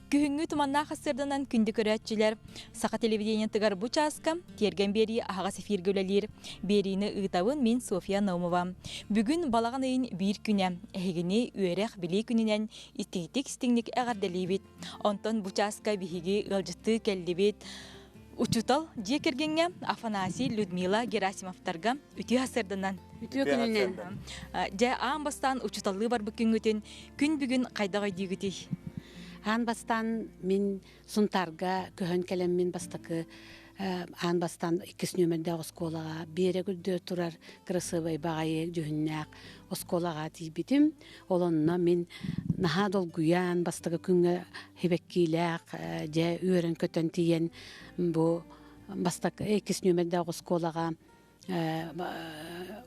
Күһүҥҥү туманнаах сырданан күндү көрөөччүлэр, Саха телевидениетыгар бу чааска Тиэргэн биэрии аһаҕас эфиргэ үлэлиир. Биэриини ыытабын мин Софья Наумова. Бүгүн балаҕан ыйын биир күнэ. Эһигини үөрэх билии күнүнэн истиҥник-истиҥник эҕэрдэлиибит. Онтон бу чааска биһиги ыалдьыттыы кэллибит. Учуутал дьиэ кэргэҥҥэ Афанасий Людмила Герасимовтарга үтүө сырданан. Үтүө күнүнэн. Дьэ, аан бастаан учууталлыы барбыт күҥҥүтүн күн бүгүн хайдах өйдүүгүтүй? Аан бастаан мин Сунтаарга көһөн кэлэммин бастакы аан бастаан иккис нүөмэрдээх оскуолаҕа биэрэк үрдүгэр турар кырасыабай баҕайы дьүһүннээх оскуолаҕа тиийбитим. Ол онно мин наһаа долгуйан бастакы күҥҥэ сибэккиилээх дьэ үөрэн-көтөн тиийэн бу бастакы иккис нүөмэрдээх оскуолаҕа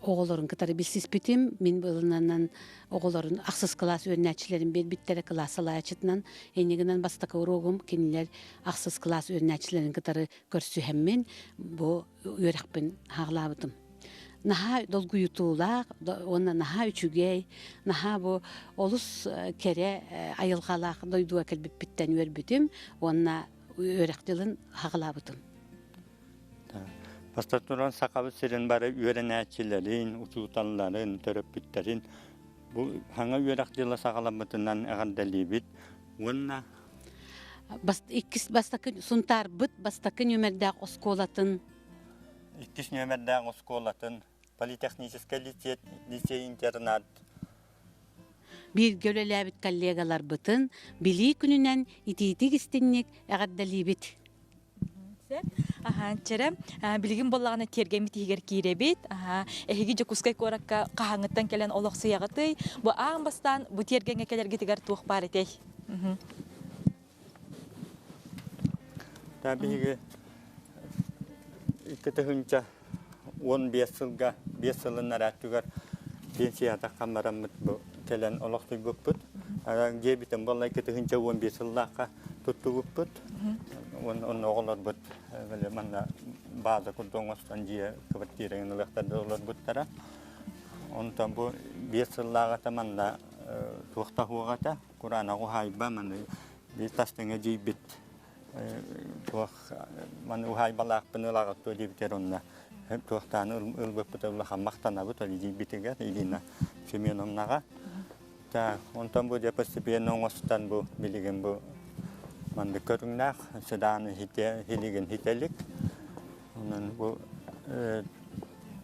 оҕолорун кытары билсиспитим. Мин ылынанан оҕолорун ахсыс кылаас үөрэнээччилэрин биэрбиттэрэ кылаас салайааччытынан. Иннигинэн бастакы уруогум кинилэр ахсыс кылаас үөрэнээччилэрин кытары көрсүһэммин бу үөрэхпин хаалаабытым. Наһаа долгуйутуулаах уонна наһаа үчүгэй, наһаа бу олус кэрэ айылҕалаах дойдуга кэлбиппиттэн үөрбүтүм уонна үөрэх дьылын хаҕалаабытым. Бастатан туран Сахабыт сирин бары үөрэнээччилэрин, учууталларын, төрөппүттэрин бу саҥа үөрэх дьыла саҕаламмытынан эҕэрдэлиибит уонна Иккис бастакы Сунтаарбыт бастакы нүөмэрдээх оскуолатын иккис нүөмэрдээх оскуолатын политехническай лицей-интернат бииргэ үлэлээбит коллегаларбытын Билии күнүнэн итиитик-истиҥник эҕэрдэлиибит. Аха, чэрэ, билигин буоллаҕына тиэргэммит иһигэр киирэбит. Аха, эһиги Дьокуускай куоракка хаһааҥҥыттан кэлэн олохсуйаҕытый? Бу аан бастаан бу тиэргэҥҥэ кэлэргитигэр туох баар этэй? Та биһиги 2015 сылга, 5 сылын арааттыгар пенсията хамараммыт бу кэлэн олохсуйбуппут. Дьиэбитин буолла 2015 сыллаахха туттубуппут. Онно оҕолорбут били манна бааза курдук оҥостон дьиэ квартираҥын ылыахтар олорбуттара. Онтон бу 5 сыллааҕыта манна туох да суох этэ. Кураанах уһаайба маны биир тастыҥа дьиийбит туох маны уһаайбалаахпын ылаҕыт дуо диэбитэр онно туохтаан ылбыппыт улахан махтанабыт ол дьиийбитигэр Ирина Семеновнаҕа. Так, онтон бу дьэ постепенно оҥостон бу билигин бу маннык көрүҥнээх седан хилигин хителик. Онон бу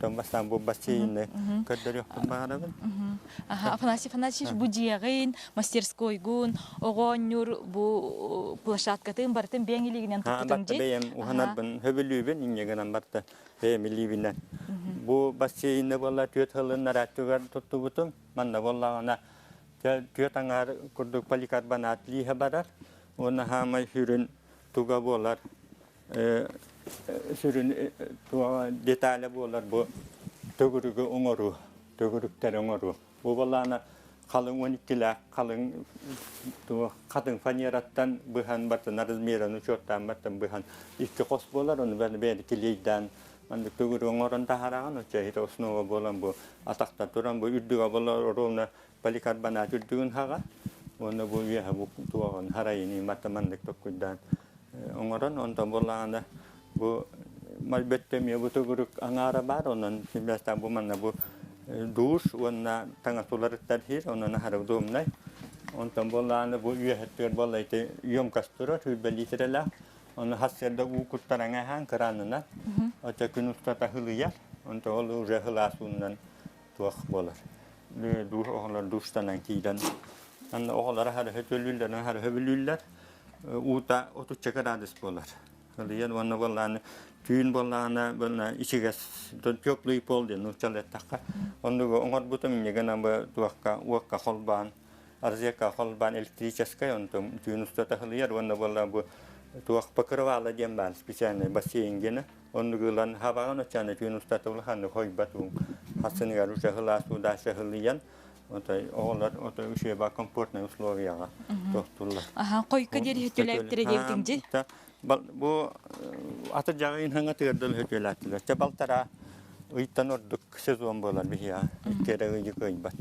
бастаан бу бассейны көрдөрүөхпүн баҕарабын. Афанасий Афанасьевич бу дьиэҕин, мастерскойгун, оҕонньур бу площадкатын барытын бэйэҥ илиигинэн туппутуҥ дии. Бэйэм уһанарбын хөбүлүүбүн, инньэ гынан барта бэйэм илиибинэн. Бу бассейны буолла түөрт сылын нарааттыгар туттубутум. Манна буоллаҕына түөрт аҥаар курдук поликарбонат лииһэ барар. Уонна хаамай сүрүн туга буолар сүрүн деталя буолар бу төгүрүгү оҥоруу, төгүрүктэри оҥоруу. Бу балаана халыҥ 12-лээх халыҥ хатыҥ фанераттан быһан бартын размерын учуоттаан бартын быһан икки хос буолар, ону бэйэни килиэйдээн маннык төгүрүк оҥорон таһараҕын, оччо иһитэ основа буолан бу атахта туран бу үрдүгэ буолар ровно поликарбонат үрдүгүн хаҕа уонна бу үөһэ бу туоҕун харайын имата маннык токкуйдаан оҥорон онтон буоллаҕына бу мальбетте эмиэ бу төгүрүк аҥаара баар онон сибээстээн бу манна бу душ уонна таҥас уларыттар иһир онон аһара удобнай онтон буоллаҕына бу үөһэттигэр буолла ити емкость турар сүүрбэ литрэлээх ону хас сыарда уу куттараҥа аһаан кыраанынан оччо күн устата хылыйар онтон ол уже сылаас уунан туох буолар душ оҕолор душтанан киирэн анна оҕолор аһары хөтөлүүллэр аһары хөбүлүүллэр уута отучча градус буолар ылыйан уонна буоллааны түүн буоллаҕына буолла ичигэс теплый пол диэн нууччалыы эттэххэ оннугу оҥорбутум инньэ гынан бу туохка уокка холбоон розетка холбоон электрическай онтум түүн устата ылыйар уонна буолла бу туох покрывало диэн баар специальный бассейн диэни Оннук ылан хабаҕын оччону түүн устата улаханнык хойбат ууҥ. Хасыныгар уже сылаас удача сылыйан, отой оҕолор отой учеба комфортный условияҕа тохтуллар. Аха, хойка диэри хөтүлээттэрэ диэбитиҥ дии. Бу аты дьаҕайын хаҥа тыырдыл хөтүлээттилэр. Чэ балтараа ыйтан ордук сезон буолар биһиэхэ. Икки эрэ ыйы кыайбат.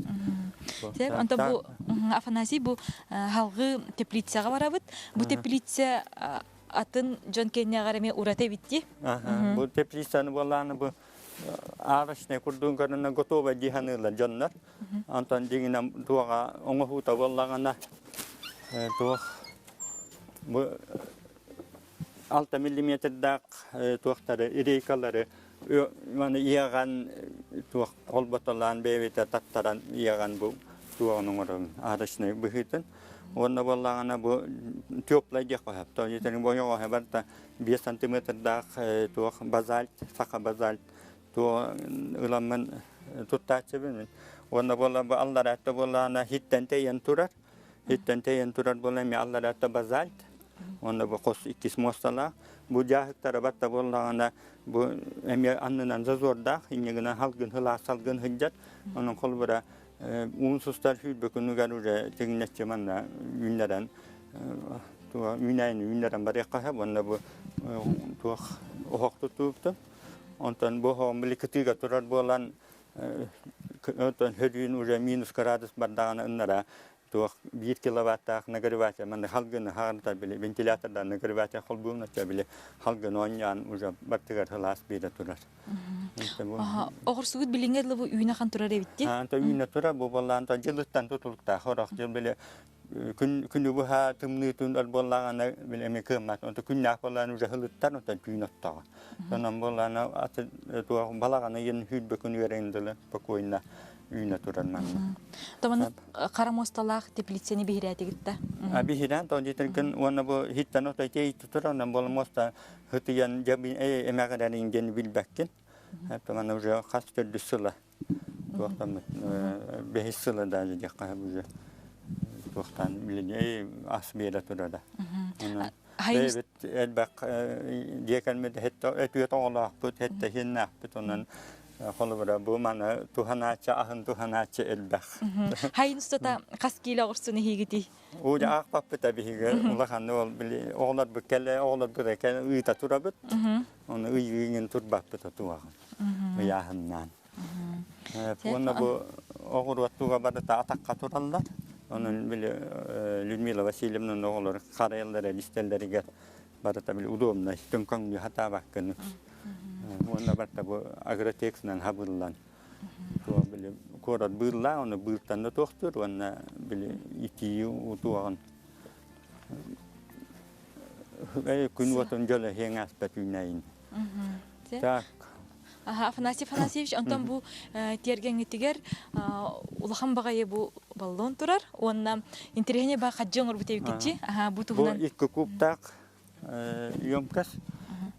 Сеп, онто бу Афанасий бу халгы теплицаҕа барабыт. Бу теплица атын дьон кэннэҕэр эмиэ ураты эбитти. Бу теплицаны буолааны бу арочный курдук көрүнэ готовый дии саныыллар дьоннор. Онтон дьиҥинэн туоҕа оҥоһуута буоллаҕына туох бу 6 миллиметрдаах туохтары рейкалары маны иэҕэн туох холботолоон бэйэбитэ таттаран иэҕэн бу туоҕун оҥоробун арочный быһыытын уонна буоллаҕына бу теплай диэх сөп то бу ойоҕоһо барыта 5 сантиметрдаах туох базальт саха базальт туох ыламмын туттааччыбын мин. Уонна буола бу аллараатта буоллаҕына хиттэн тэйэн турар. Хиттэн тэйэн турар буола эмиэ аллараатта базальт. Уонна бу хос иккис муосталаах. Бу дьааһыктара батта буоллаҕына бу эмиэ аннынан зазордаах, инньэ халгын сылаас салгын сылдьар. Онон холбура уун сустар сүүрбэ күнүгэр уже тигинэччи манна үүннэрэн үүнээйини үүннэрэн барыахха сөп. Уонна бу туох оһох тутуубутун Онтон бу оһоҕум били кытыыга турар буолан, оттон хөрүүн уже минус градус бардаҕына ыннара туох 1 киловаттаах нагреватель манна халгыны хаҕырытар били вентилятордан нагреватель холбуум оччо били халгын оонньоон уже бартыгар сылаас биэрэ турар. Оҕурсугут билиҥҥэ дылы бу үүнэ хан турар эбитти. Аанта үүнэ турар бу буоллаан дьылыттан тутулуктаах орох дьыл били күн күнү быһа тымныытын өр буоллаҕына били эмиэ кыаммат онто күннээх буоллаҕына уже һылыттар онтон түүн оттоҕо онон буоллаҕына аты туох балаҕан ыйын сүүрбэ күн үөрэн дылы спокойно үүнэ турар манна Томаны хара муосталаах теплицаны биһирээтигит да? Биһирээн то дьитиргин уонна бу хиттэн ото тей турар онон буола муоста хытыйан дьэ эмэҕирэн ингэн билбэккин это уже хас төрдүс сыла Туохтаммыт бэһис сыла даже диэххэ уже туохтаан билини ас биэрэ турара. Бэйэбит элбэх дьиэ кэлмит өтүө тоҕолоохпут, һэтте хиннаахпыт онон холобура бу маны туһанааччы аһын туһанааччы элбэх. Хайын устата хас киилэ оҕурсун иһиигитий? Уу аахпаппыт биһиги улаханны ол били оҕолорбут кэлэ оҕолорбут кэлэ ыыта турабыт. Оны ый ыйын турбаппыт туаҕын. Ыйааһыннаан. Уонна бу оҕуруоттууга барыта атахха тураллар. Онон били Людмила Васильевна оҕолор харайаллар истэллэригэр барыта били удобнай төҥкөҥнүү хатаабаккын. Уонна барыта бу агротекснан хабыллан били куорат быыллаах, ону быылтан да туохтуур уонна били итии утуоҕун күн уотун дьоло иһиэҥ ааспат үүнээйин. Так. Афанасий Афанасьевич, онтон бу тиэргэҥҥитигэр улахан баҕайы бу баллон турар уонна интэриэһинэй баа хадьы оҥорбут эбиккитчи. Бу туһунан. Бу икки кубтаах емкость.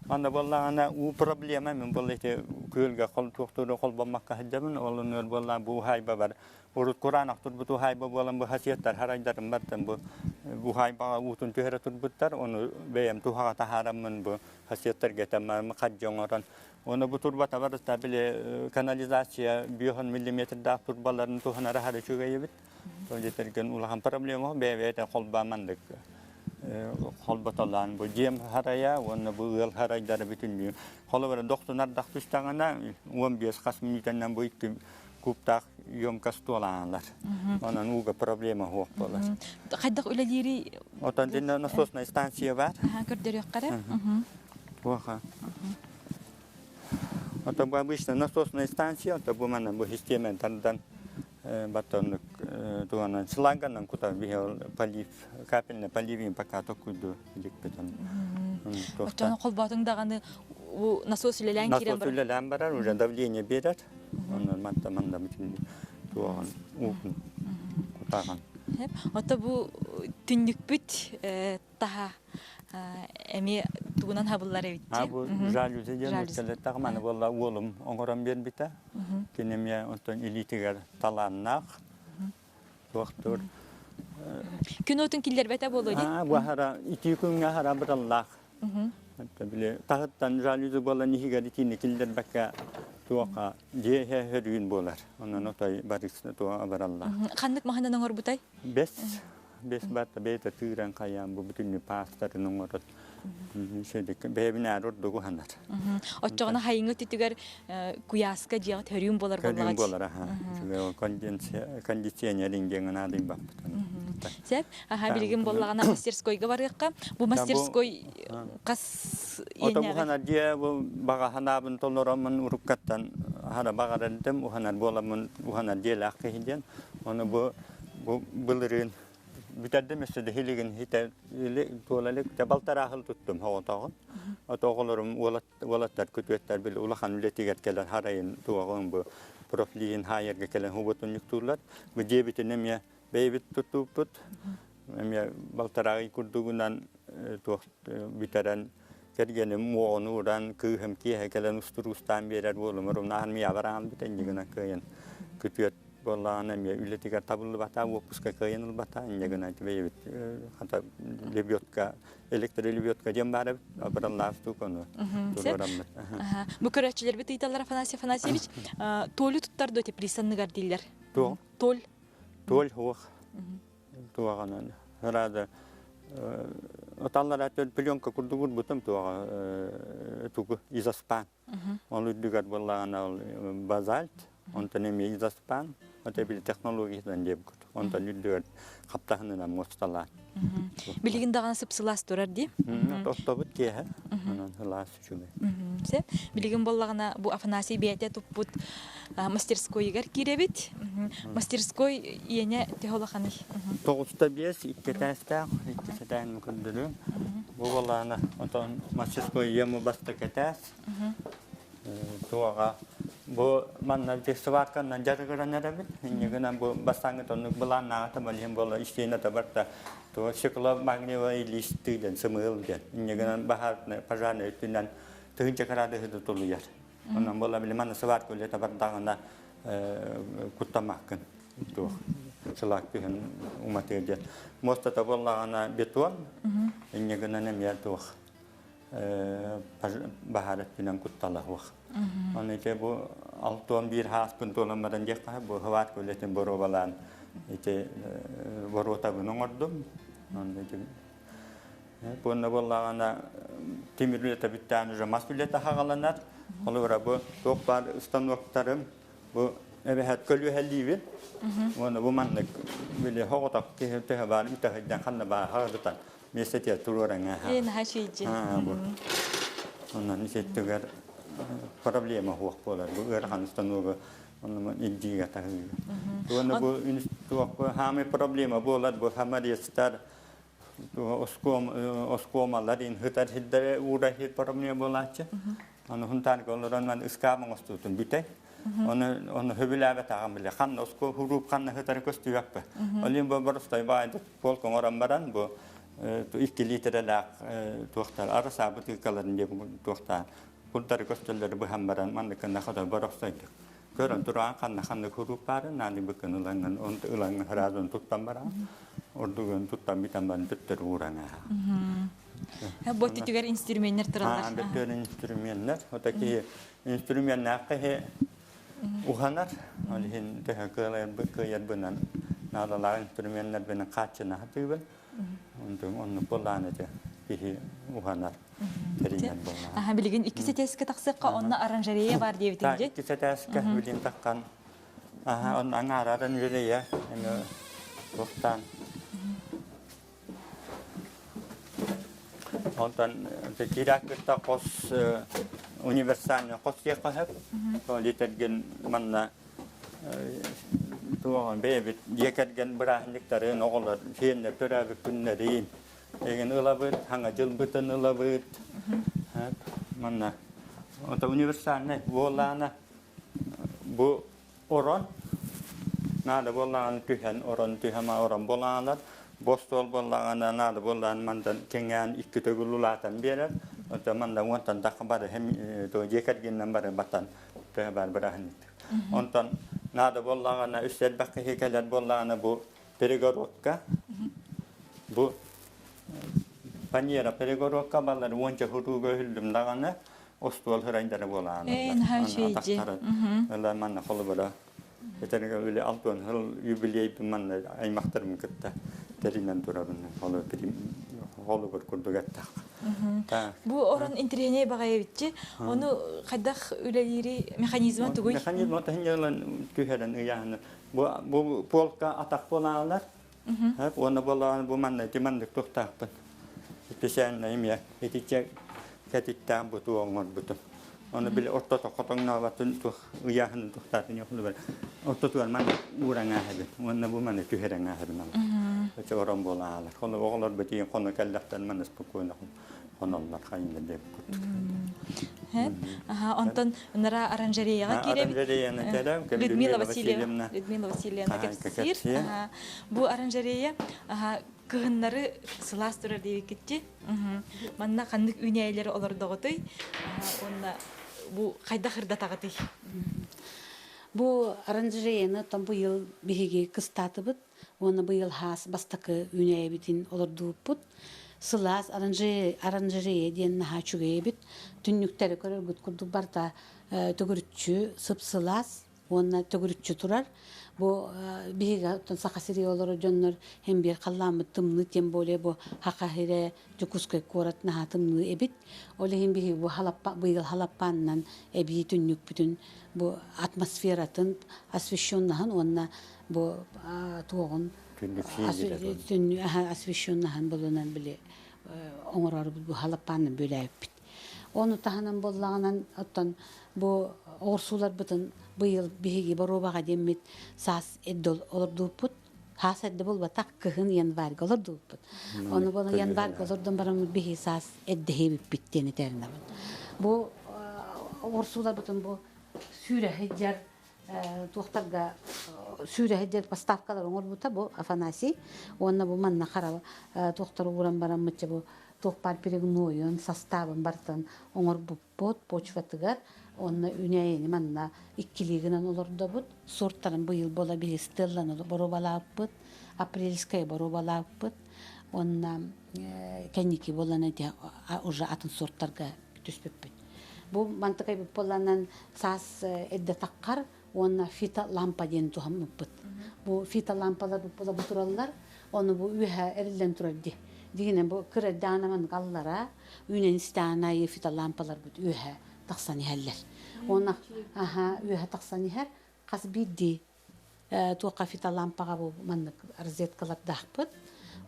Анда буоллаҕына уу проблема мен буолла ити күөлгэ хол туохтууру холбоммакка сылдьабын ол оннугар буолла бу уһаайба бар урут кураанах турбут уһаайба буолан бу хасиеттар харайдарым бартан бу уһаайбаҕа уутун түһэрэ турбуттар ону бэйэм туһаҕа таһаараммын бу хасиеттарга этэммэ хадьы оҥорон Оны бу турбата барыта били канализация 5 миллиметрдаах турбаларын туһанара хары үчүгэйбит. Дьэтэрген улахан проблема бэйэ-бэйэтэ холбаамандык холботолаан бу дьиэм харайа уонна бу ыал харайдара бүтүннүү холобура дохтунардах түстэҕинэ 15 хас мүнүүтэннэн бу икки кубтаах емкость туолаалар. Онон ууга проблема суох буолар. Хайдах үлэлиири Отон динна насосная станция бар. Көрдөрүөххэ Плохо. Это бу обычно насосная станция, это бу манна бу система тардан батоннук туганан шланганан кута биһел полив капельный поливин пока токуйду дикпетен. Оччону холботуң даҕаны насос үлэлээн киирэн барар. Насос үлэлээн барар, уже давление берет. Онон манта манда бүтүн туоҕун уутун кутаҕын. Ото бу түннүкпүт таһа эмиэ тугунан хабыллар эбит А бу жалюзи диэн үксэлэтэх маны буолла уолум оҥорон биэрбитэ. Кини эмиэ онтон илиитигэр талааннаах туохтуур. Күн уотун киллэрбэтэ буолуо дии. А бу хара итии күҥҥэ хара быраллаах. Били таһыттан жалюзи буолан иһигэр итиини киллэрбэккэ туоха дьиэ хөрүүн буолар. Онон отой барыс туоха бараллаах. Ханнык маһынан оҥорбутай? Бэс. Бес барта бэйэтэ тыыран хайаан бу бүтүннүү паастарын оҥорор. Бэйэбинээр ордугу ханар. Оччоҕуна хайыҥы өттүтүгэр куйааска дьиэҕэ төрүүн буолар Көрүүн буолар аха. Кондиционер ингеҥ наадыйбаппыт. Сеп, аха билигин буоллаҕына мастерскойга барыахха. Бу мастерской хас Ото уханар дьиэ бу баҕа санаабын толороммун уруккаттан хара баҕарардым уханар буоламмын уханар дьиэлээх киһи диэн. Ону бу бу былырыын бүтэрдим өссө да хилигин хитэ туола илик балтараа сыл туттум оҕотоҕун. Ото оҕолорум уолаттар күтүөттэр били улахан үлэтигэр кэлэн харайын туоҕун бу профлиин хаайарга кэлэн хубутунньуктууллар. Бу дьиэбитин эмиэ бэйэбит туттууппут. Эмиэ балтараа ый курдугунан туох бүтэрэн кэргэним уоҕун ууран кыыһым киэһэ кэлэн устуруустаан биэрэр уолум урумнааһын миябар аалбыт инньэ кыайан күтүөт буоллаҕына эмиэ үлэтигэр табыллыбата уоппуска кыайан ылбата инньэ гынан бэйэбит хата лебедка электролебедка диэн баар эбит абыраллаах штука ону туруораммыт. Бу көрөөччүлэрбит ыйыталлар Афанасий Афанасьевич толю туттар дуо теплицанныгар дииллэр. Туох? Толь. Толь хуох. Туоҕанан рада оталлара пленка курдук урбутум туоҕа тугу изоспан. Ол үрдүгэр буоллаҕына ол базальт, онтон эмиэ изоспан, это били технологиятынан диэбит курдук. Онтон үрдүгэр хаптаһынынан муосталаан. Билигин даҕаны сыпсылаас турар дии. Тохтобут киэһэ. Онон сылаас үчүгэй. Сөп. Билигин буоллаҕына бу Афанасий бэйэтэ туппут мастерскойугар киирэбит. Мастерской иэнэ төһө улаханый? Тоҕуста биэс, икки этээстээх, икки сэтээн көрдөрүм. Бу буоллаҕына, отон мастерской ему бастакы этээс. Туоҕа бу манна сварканан дьарыгыран эрэбит. Инньэ гынан бу бастааҥҥы тоннук былааннааҕа тамалиһин буола истиэнэ барта туо стекло-магниевай листы диэн сымыыл диэн. Инньэ гынан баһаарнай пожарнай өттүнэн тыһыынча кыраадыһы тутулуйар. Онон буола били манна сварка үлэтэ бардаҕына куттамаккын туох сылаак түһэн уматыа диэн. Муостата буоллаҕына бетон, инньэ гынан эмиэ туох баһаар өттүнэн куттала суох. Оны ити бу 61 хааспын туолан баран диэххэ бу хыбаат үлэтин боруобалаан ити боруотабын оҥордум. Онно ити буонна буоллаҕына тимир үлэтэ бүттээн уже мас үлэтэ хаҕаланар. Холобура бу туох баар станоктарым бу эбэһэт көлүөһэлиибин. Уонна бу маннык били хоҕотох киһи төһө баар үтэһэйдэн ханна баар хаҕырытан миэстэтигэр туруораҥа. Ээ, наһаа үчүгэйдии. Бу. Онон ититтигэр проблема суох буолар. Бу ыарахан станогу онно илдьиигэ таһыыга. Уонна бу туох хаамай проблема буолар бу хамарецтар оскуомалар ин хытар хиддere уура хир проблема буолааччы. Аны хунтаарга олорон ман ыскаап оҥостуутун бүтэй. Оны оны хөбүлээбэт биле ханна оско хуруп ханна хытары көстүбэппэ. Олин бу боростой баайды полк оҥорон баран бу икки литрэлээх туохтар араса бытыыкаларын диэн туохтаан курдары көстөллөрү быһан баран манныкына хото борохсойдук. Көрөн тураан ханна ханна хуруп баарын нааны быкын ылаҥын он ылаҥын хараазын туттан баран ордугун туттан бүтэн баран төттөрү уураҥа. Бу өттүгэр инструменнэр тураллар. Бөттөр инструменнэр. Ота киһи инструменнаах киһи уханар. Ол иһин төһө кыайарбынан наадалаах инструменнарбынан хааччына хатыыбын. Онтон оннук буоллаан этэ киһи уханар тэринэр буоллаан. Аха билигин иккис этээскэ тахсыахха онно оранжерея бар диэбитиҥ дии. Иккис этээскэ билин таххан аха онно аҥаараран үлэлэйэ эми туохтаан Онтон киирээт кытта хос универсальный хос диэххэ сөп. Литэргин манна туоҕун бэйэбит дьиэ кэргэн бырааһынньыктарын, оҕолор, сиэннэр төрөөбүт күннэрин эҥин ылабыт, саҥа дьылбытын ылабыт. Манна это универсальный буолаана бу Орон наада буоллаҕына түһэн, орон түһэн орон буолаҕалар. Бу остуол буоллаҕына наада буоллаҕына мантан кэҥээн икки төгүл улаатан биэрэр. Оттон манна уонтан тахха бары дьиэ кэргэнинэн бары батан төһө баар бырааһынньык. Онтон наада буоллаҕына үс элбэх киһи кэлэр буоллаҕына бу перегородка бу фанера перегородка балар уонча хутууга үһүллүм даҕаны остуол хырайдара буолаан ылан манна холобура этэргэ үлэ алтуон сыл юбилейбин манна аймахтарым кытта. тэринэн турабын. Холобур курдук эттэххэ. Бу орон интэриэһинэй баҕайы эбитчи. Ону хайдах үлэлиири механизма тугуй? Механизма таһынньалан түһэрэн ыйааһын. Бу бу полка атах буолаалар. Уонна буолаан бу манна ити маннык тухтаахпын. Специально эмиэ итиччэ кэтиттээх бутуу оҥорбутум. Ону били ортото хотоҥнообатын тух ыйааһынын тухтаатын йохлубар. Ортотугар ман ууран ааһабын. Уонна бу маны түһэрэн ааһабын. Өчө орон буолаалар. Хону оҕолор бытыйын хону кэллэхтэн маны спокойно хоноллор хайында деп курдук. Онтон нара оранжереяҕа киирэбит. Оранжереяны кэлэм Людмила Васильевна Людмила Васильевна кэпсиир. Бу оранжерея кыһыннары сылаас турар диэбиккитчи. Манна ханнык үүнээйилэри олордоҕутуй? Уонна бу хайдах ырдатаҕытый? Бу оранжереяны там быйыл биһиги кыстаатыбыт уонна быйыл хаас бастакы үүнээйибитин олордубуппут. Сылаас оранжерея диэн наһаа үчүгэй эбит. Түннүктэри көрөргүт курдук барыта төгүрүччү сып-сылаас уонна төгүрүччү турар. Бу биһиги оттон Саха сиригэр олорор дьоннор һин биир халлааммыт тымныы, тем более бу Саха сирэ Дьокуускай куорат наһаа тымныы эбит. Ол иһин биһиги бу халаппа быйыл халаппаанынан эбии түннүкпүтүн бу атмосфератын освещеннаһын уонна бу туоҕун освещеннаһын булунан били оҥорорбут бу халаппаанынан бүлээбиппит. Ону таһынан буоллаҕынан оттон бу оҕурсууларбытын быйыл биһиги боруобаҕа диэммит саас эрдэ олордубуппут. Саас эрдэ буолбатах, кыһын январьга олордубуппут. Ону буола январьга олордон бараммыт биһиги саас эрдэһиэбиппит диэн этэринэбин. Бу оҕурсууларбытын бу сүүрэ сылдьар туохтарга сүүрэ сылдьар поставкалар оҥорбута бу Афанасий уонна бу манна хара туохтары ууран бараммытча бу туох баар перегнойун састаабын барытын оҥорбуппут почватыгар уонна үүнээйини манна иккилии гынан олордобут сорттарын быйыл буола биһи стелланы боруобалаабыппыт апрельскай боруобалаабыппыт уонна кэнники буолан эти уже атын сорттарга түспүппүт бу мантыкайбыт буолланан саас эрдэ таххар уонна фитолампа диэн туһаммыппыт. Бу фитолампалар була бу тураллар, ону бу үөһэ эриллэн турар ди. Дигинэн бу кыра эрдэҕинэ маннык аллара, үүнэн истэҕин аайы фитолампаларбыт үөһэ тахсан иһэллэр. Уонна аха үөһэ тахсан иһэр хас биирдии туохха фитолампаҕа бу маннык розеткалардаахпыт.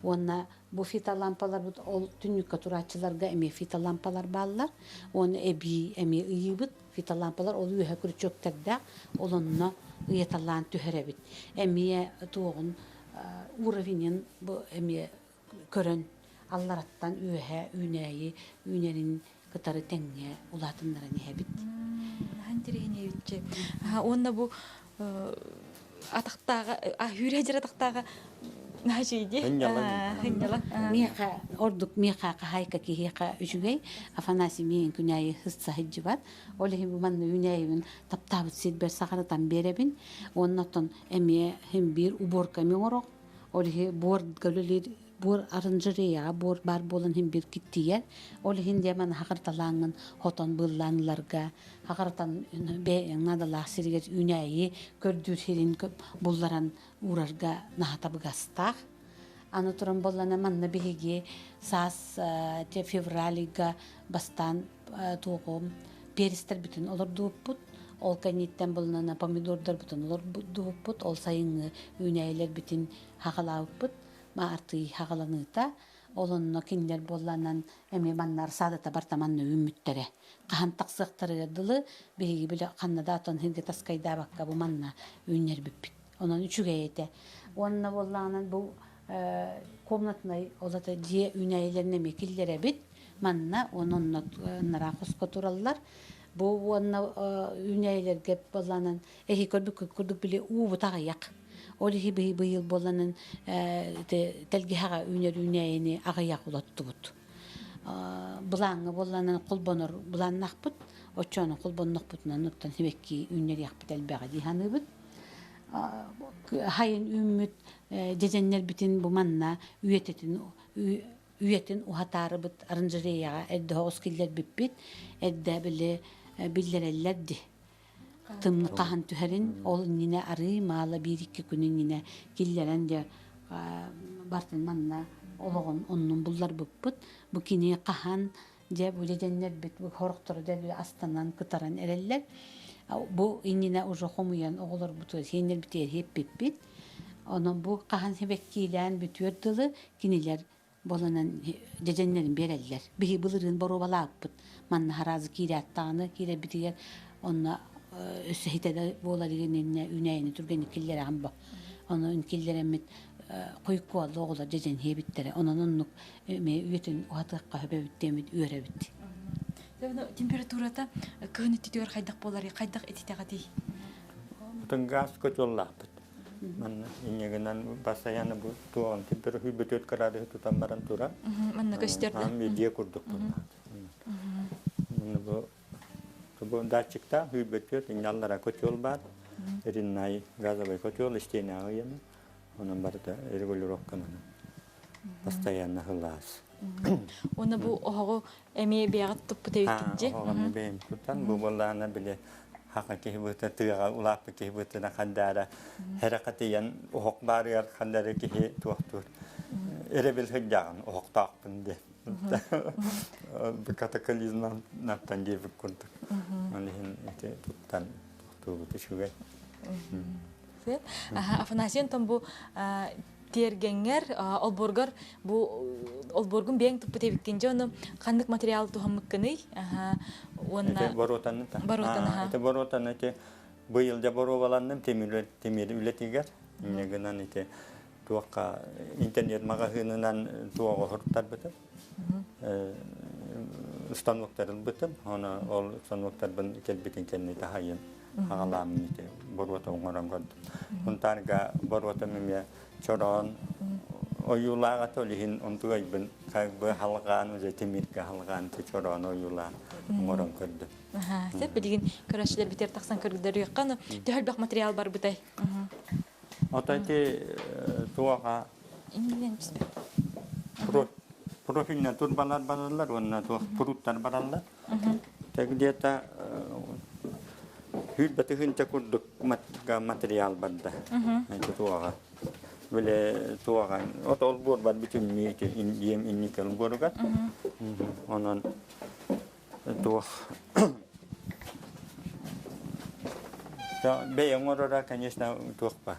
Уонна бу фитолампаларбыт ол түннүккэ турааччыларга эмиэ фитолампалар бааллар. Уонна эбии эмиэ ыйыыбыт. Фитолампалар ол үөһэ күрүчүөктэрдээх, ол онно ыйаталаан түһэрэбит. Эмиэ туоҕун уровенин бу эмиэ көрөн аллараттан үөһэ үүнээйи үүнэрин кытары тэҥҥэ улаатыннаран иһэбит. Наһаа интэриэһинэйбитчи. Уонна бу атахтааҕа үүрэ дьэр атахтааҕа наһаа үчүгэй Хынньалан. Миэхэ ордук миэхэ хаһаайка киһиэхэ үчүгэй. Афанасий миигин күнээйи сытса сылдьыбат. Ол иһин бу манна үүнээйибин таптаабыт сирбэр саҕарытан биэрэбин. Уонна оттон эмиэ син биир уборка эмиэ оҥорох. Ол иһи буорга үлэлиир буор оранжереяҕа буор баар буолан иһин биир киттийэр. Ол иһин дьэ маны хахырталааҥҥын хотон быыллаан ыларга, хахыртан бэйэҥ наадалаах сиригэр үүнээйи көрдүүр сирин булларан уурарга наһаа табыгастаах. Аны туран буоллана манна биһиги саас февраль ыйга бастаан туоҕум перестэрбитин олордубуппут. Ол кэнниттэн булунана помидордарбытын олордубуппут. Ол сайыҥҥы үүнээйилэрбитин хаҕалаабыппыт. Маартый хаҕаланыыта. Ол онно кинилэр буолланан эмиэ манна саадата барта манна үүммүттэрэ. Хаһан тахсыахтарыгар дылы биһиги бile ханна да атон хинги таскайдаабакка бу манна үүннэрбиппит. Онон үчүгэй этэ. Уонна буоллаҕынан бу комнатнай ол ата дьиэ үүнээйилэрин эмиэ киллэрэбит. Манна уонна онно ынараа хоско тураллар. Бу уонна үүнээйилэргэ буоллаҕынан эһи көрбүккүт курдук били уубут аҕыйах. Ол иһи быйыл буолланан тэлгэһэҕэ үүнэр үүнээйини аҕыйах улаттыбыт. Былааҥҥа буолланан холбонор былааннаахпыт. Оччону холбоннохпутунан оттон сибэкки үүннэриэхпит элбэҕэ дии саныыбыт. Хайын үүммүт дьэдьэннэрбитин бу манна үйэтитин үйэтин уһатаарыбыт оранжереяҕа эрдэ оҕус киллэрбиппит. Эрдэ били биллэрэллэр ди. Тымны хаһан түһэрин ол иннинэ арыы маала биир-икки күн иннинэ киллэрэн дьэ. Бартын манна олоҕун оннун булларбыппыт. Бу кини хаһан дьэ бу дьэдьэннэрбит бу хорохтору дэлби астанан кытаран эрэллэр. Бу иннинэ уже хомуйан оҕолорбутугар сиэннэрбитигэр сиэппиппит. Онон бу хаһан сибэккиилээн бүтүөр дылы кинилэр болонон дьэдьэннэрин биэрэллэр. Биһи былырыын боруобалаабыппыт. Манна хараазы киирээт киирэрбитигэр онно өссө хитэ буолар иннинэ үүнээйини түргэнник киллэрэҕин бо. Ону киллэрэммит хойуккуолла оҕолор дьэдьэн иһэбиттэрэ. Онон оннук эмиэ үйэтин уһатыахха сөбөбүт диэммит үөрэбит. Температурата кыһын өттүтүгэр хайдах буоларый, хайдах ититэҕитий? Отон газ котеллаахпыт. Манна инньэгинэн постоянно бу туоҕун температура бүтүөт градуһу тутан баран тура. Манна көстөр да. Медиа курдук Бу бу датчикта хүйбөтүөт инняллара котел бар. Риннай газовый котел истиэнэҕэ ыйаны. Онон барыта регулировканан постоянно сылаас. Уонна бу оһоҕу эмиэ бэйэҕит туппут эбиккит дии. Оһоҕу бэйэм тутан бу буоллаҕына били хака киһи быта тыаҕа улааппыт киһи бытына хандаара хэрэхэтийэн оһох баарыгар хандары киһи туохтуур эрэбил сылдьаҕын оһохтоохпун диэн катаклизмнан диэбит курдук ол иһин ити туттан туохтуубут үчүгэй. Афанасий онтон бу тиэргэҥҥэр олбуоргар бу олбуоргун бэйэҥ туппут эбиккин дьэ ону ханнык материал туһаммыккыный уонна боруотаны боруотаны ити боруотаны ити быйыл дьэ боруобаланным тимир тимир үлэтигэр инньэ гынан ити туохха интернет маҕаһыынынан туоҕу суруттарбытым станоктар ылбытым оны ол станоктарбын кэлбитин кэннэ таһайын хаҕалааммын ити боруота оҥорон көрдүм. Хунтаарга боруотам эмиэ чороон ойуулаах ата ол иһин онтугайбын как бы халҕаан уже тимиргэ халҕаан чороон ойуулаан оҥорон көрдүм. Сөп билигин көрөөччүлэр битэр тахсан көрдөрүөххэ ону төһө элбэх материал барбытай? Ото ити туоха профильнай турбалар бараллар уонна туох пруттар бараллар. Где-то 100 тыһыынча курдук материал барда. Туоҕа. Биле туоҕа. От ол буорбар бүтүннүү диэм инникел буоругар. Онон туох бэйэҥ оҥороро, конечно, туох ба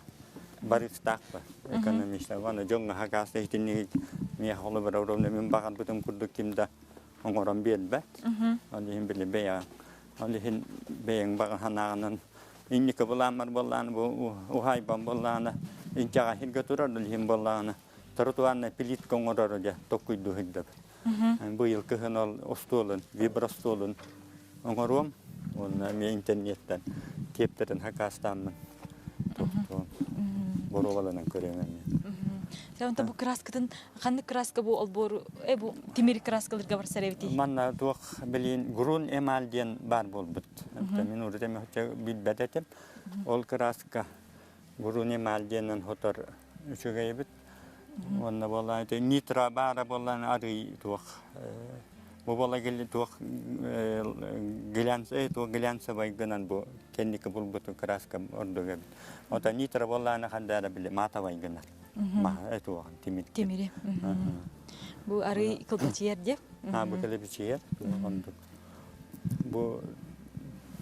барыстаах ба экономиста. Аны дьоҥҥо хакаас итинник миэхэ холобура ровно мин баҕарбытым курдук ким да оҥорон биэрбэт. Ол иһин били бэйэҥ ол иһин бэйэҥ баҕа санааҕынан инники былааммар буоллаҕына бу уһаайбам буоллаҕына инчэҕэ сиргэ турар ол иһин буоллаҕына тротуарная плитка оҥорору дьэ толкуйдуу сылдьабын. Быйыл кыһын ол остуолун, вибростуолун оҥоруом уонна эмиэ интернеттэн киэптэрин хакаастааммын тохтуом боруобаланан көрүөм эмиэ. Онто бу краскатын ханнык краска бу олбуору э бу тимир краскаларга барсар эбитий? Манна туох билин грун эмаль диэн баар буолбут. Мин урут эми билбэт этим. Ол краска грун эмаль диэнэн хотор үчүгэй эбит. Уонна буоллаан ити нитро баара буоллаан арый туох бу буола туох глянц туох глянцевай гынан бу кэнники булбуту краска ордук эбит. Ота нитро буоллаана хандаара били матовай гынар. Маха туоҕун тимир. Тимири. Бу арый кылбачыйар диэ. А бу кылбачыйар туох Бу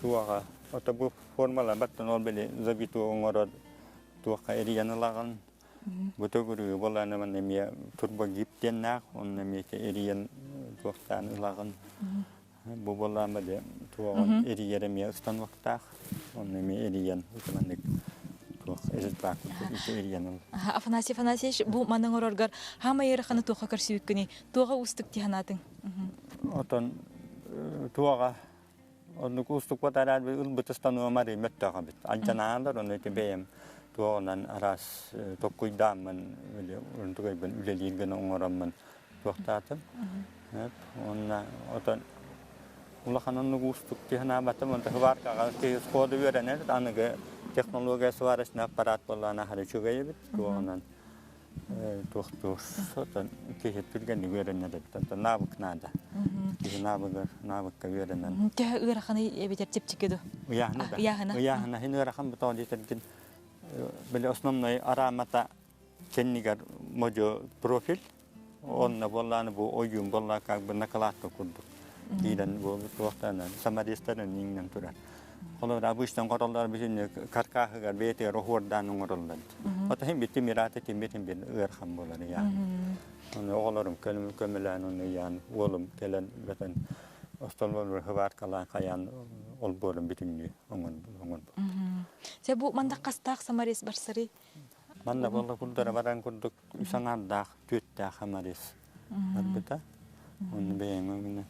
туоҕа ото бу формала баттан ол били забиту оҥорор туохха эрийэн ылаҕын. Бу төгүрүгү буолааны манна эмиэ турбогип диэннээх, онно эмиэ эрийэн туохтаан ылаҕын. Бу буолаама де туоҕун эрийэр эмиэ станоктаах, онно эмиэ эрийэн маннык туох результат эрийэн ыл. Афанасий Афанасьевич, бу маны оҥороргор хаамай ыараханы туохха көрсүбүккүнүй? Туоҕа уустук дии санаатыҥ? Отон туоҕа Оннук уустукпат араат ылбыт стануом арый мөттөөх эбит. Алдьанаалар ону ити бэйэм туоҕунан араас токкуйдааммын онтугайбын үлэлиир гына оҥороммун туохтаатым. Уонна отон улахан оннук уустук дии санаабатым. Онто сыбааркаҕа киһи сходу үөрэнэр аныгы технология сварочный аппарат буоллаҕына аһары үчүгэй эбит туоҕунан туохтуур отон киһи түргэнник үөрэнэр эбит онтон навык наада киһи навыгар навыкка үөрэнэн Төһө ыараханый эбитэр чэпчэки ду ыйааһына да ыйааһына ыйааһына хин ыарахан бутоо диэтэргин били основной араамата Кэннигэр модьу профиль, онно буоллааны бу ойуун буолла как бы накладка курдук киирэн бу туохтанан саморезтарын иҥнэн турар. Холобур, обычно оҥороллор бүтүннүү каркаһыгар бэйэтигэр оһуордаан оҥороллор. Ото иһин бит тимираата тимир бир ыарахан буолар ыйаан. Оны оҕолорум көмөлөөн оны ыйаан уолум кэлэн бөтөн остолбор хыбааркалаан хайаан олбуорун бүтүннүү оҥорбут. Сэ бу манда хастаах саморез барсарый? Манна буолла курдара баран курдук үс аҥаардаах, түөртээх саморез барбыта. Оны бэйэҥ өҥүнэ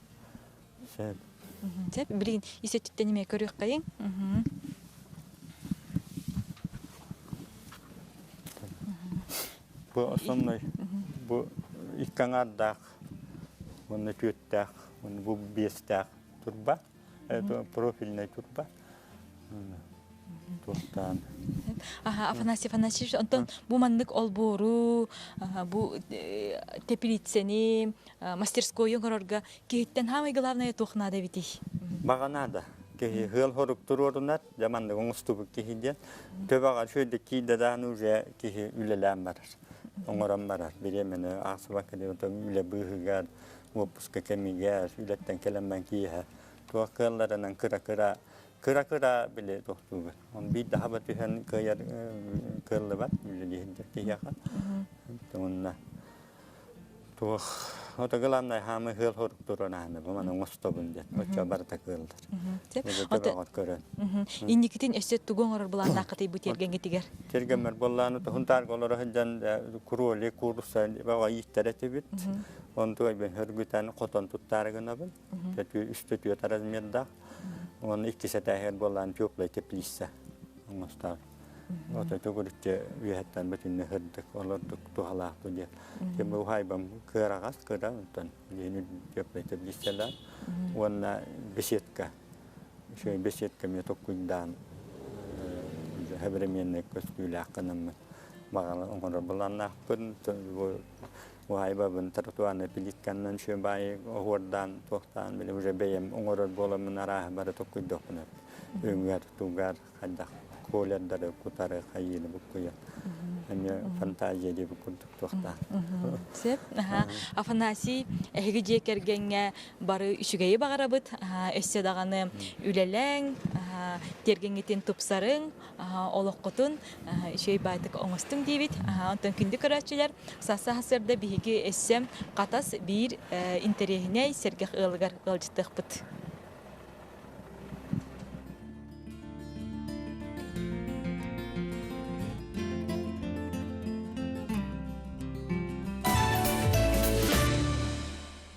сөп. Сөп, билигин ис өттүттэн эмиэ көрүөххэйиҥ. Бу основной бу икки аҥаардаах уонна түөртээх уонна бу биэстээх турба это профильная турба туохтаан Аха, Афанасий Афанасьевич, онтон бу маннык олбуору, бу теплицэни, мастерскойу оҥорорго киһиттэн хаамай главное туох наада эбитий? Баҕа наада. Киһи ыал хорук туруорунар, дьэ маннык оҥостубут киһи диэн. Төбөҕө үчүгэйдик киирдэ даҕаны уже киһи үлэлээн барар, оҥорон барар. Бириэмэни аахсыбакка диэн үлэ быыһыгар, уоппуска кэмигэр, үлэттэн кэлэн киэһэ туох кыалларынан кыра-кыра кыра-кыра били тохтуугун. Он биир да хаба түһэн кыайар кыаллыбат үлэлиһин киһиэхэ. Онно Туох ото главное хаамы ыал хорук туран аһаны бу маны оҥостобун диэн оччо барыта кыаллар. Төбөҕөр көрөн. Инникитин өссө тугу оҥорор былааннааххытый бу тиэргэҥҥитигэр? Тиэргэммэр буоллааны туһун таарга олоро сылдьан куруоли куурусса баҕа ииттэр этибит. Онтугай бен хөргүтэн хотон туттаары гынабын. Үстө түөрт размердаах. Уонна иккис этээһигэр буоллаан теплая теплица оҥостоор. Ото төгүрүччү үөһэттэн бүтүннүү сырдык, олордук туһалаах бу диэн. Ким уһаайбам кыараҕас кыра, онтон билигин теплай теплицалаах уонна беседка. Үчүгэй беседка эмиэ толкуйдаан современный көстүүлээх гынаммын баҕала оҥорор былааннаахпын. Уһаайбабын тротуарнай плитканнан үчүгэй баайы оһуордаан, туохтаан били уже бэйэм оҥорор буоламмын арааһы бары толкуйдуохпун өҥүгэр, тугар хайдах колердары кутары хайыыны буккуйан эмиэ фантазия диэбит курдук туохтаах. Сөп. Афанасий, эһиги дьиэ кэргэҥҥэ бары үчүгэйи баҕарабыт. Өссө даҕаны үлэлээҥ, тиэргэҥҥитин тупсарыҥ, олоххутун үчүгэй баайтык оҥостуҥ диибит. Онтон күндү көрөөччүлэр, сарса сарсыарда биһиги өссө Хатас биир интэриэһинэй сэргэх ыалыгар ыалдьыттыахпыт.